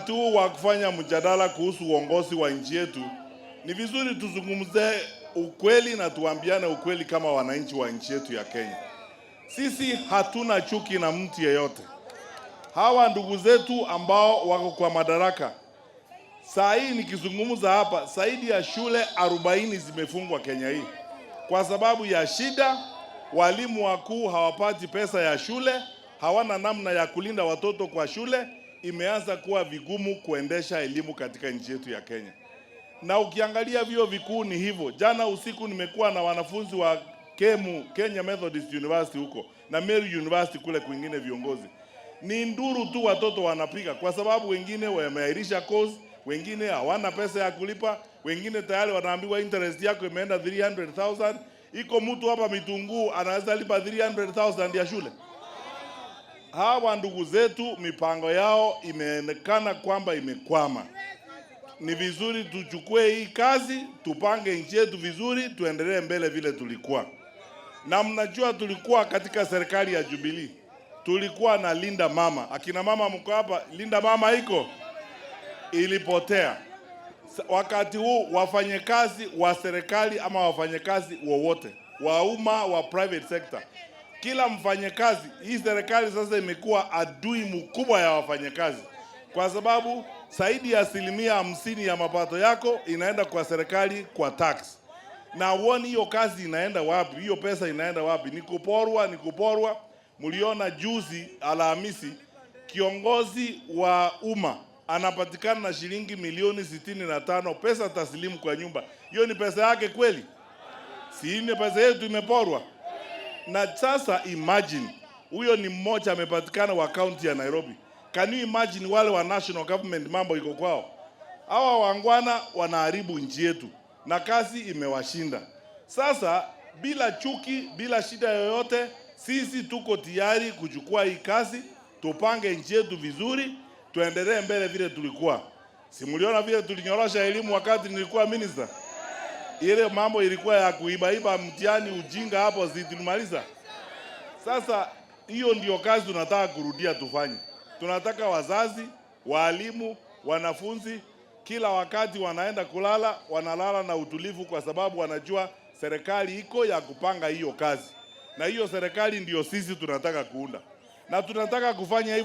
Wakati huu wa kufanya mjadala kuhusu uongozi wa nchi yetu, ni vizuri tuzungumze ukweli na tuambiane ukweli kama wananchi wa nchi yetu ya Kenya. Sisi hatuna chuki na mtu yeyote. Hawa ndugu zetu ambao wako kwa madaraka saa hii nikizungumza hapa, zaidi ya shule 40 zimefungwa Kenya hii kwa sababu ya shida. Walimu wakuu hawapati pesa ya shule, hawana namna ya kulinda watoto kwa shule. Imeanza kuwa vigumu kuendesha elimu katika nchi yetu ya Kenya. Na ukiangalia vyuo vikuu ni hivyo. Jana usiku nimekuwa na wanafunzi wa KEMU, Kenya Methodist University huko na Meru University kule kwingine, viongozi ni nduru tu watoto wanapiga, kwa sababu wengine wameahirisha course, wengine hawana pesa ya kulipa, wengine tayari wanaambiwa interest yako imeenda 300,000. Iko mtu hapa Mitunguu anaweza lipa 300,000 ya shule? Hawa ndugu zetu mipango yao imeonekana kwamba imekwama. Ni vizuri tuchukue hii kazi, tupange nchi yetu vizuri, tuendelee mbele vile tulikuwa. Na mnajua tulikuwa katika serikali ya Jubilee, tulikuwa na Linda Mama. Akina mama mko hapa, Linda Mama iko ilipotea. Wakati huu wafanyakazi wa serikali ama wafanyakazi wowote wa umma, wa private sector, kila mfanyakazi, hii serikali sasa imekuwa adui mkubwa ya wafanyakazi, kwa sababu zaidi ya 50% ya mapato yako inaenda kwa serikali kwa tax, na uoni hiyo kazi inaenda wapi? Hiyo pesa inaenda wapi? Ni kuporwa, ni kuporwa. Mliona juzi Alhamisi, kiongozi wa umma anapatikana na shilingi milioni 65 pesa taslimu kwa nyumba. Hiyo ni pesa yake kweli? Si ni pesa yetu imeporwa? Na sasa imagine huyo ni mmoja amepatikana wa kaunti ya Nairobi. Can you imagine wale wa national government mambo iko kwao? Hawa wangwana wanaharibu nchi yetu na kazi imewashinda. Sasa bila chuki, bila shida yoyote, sisi tuko tayari kuchukua hii kazi, tupange nchi yetu vizuri, tuendelee mbele vile tulikuwa. Si mliona vile tulinyorosha elimu wakati nilikuwa minister? Ile mambo ilikuwa ya kuibaiba mtihani ujinga hapo, si tulimaliza? Sasa hiyo ndio kazi tunataka kurudia tufanye. Tunataka wazazi, walimu, wanafunzi kila wakati wanaenda kulala, wanalala na utulivu, kwa sababu wanajua serikali iko ya kupanga hiyo kazi, na hiyo serikali ndio sisi tunataka kuunda, na tunataka kufanya hivyo.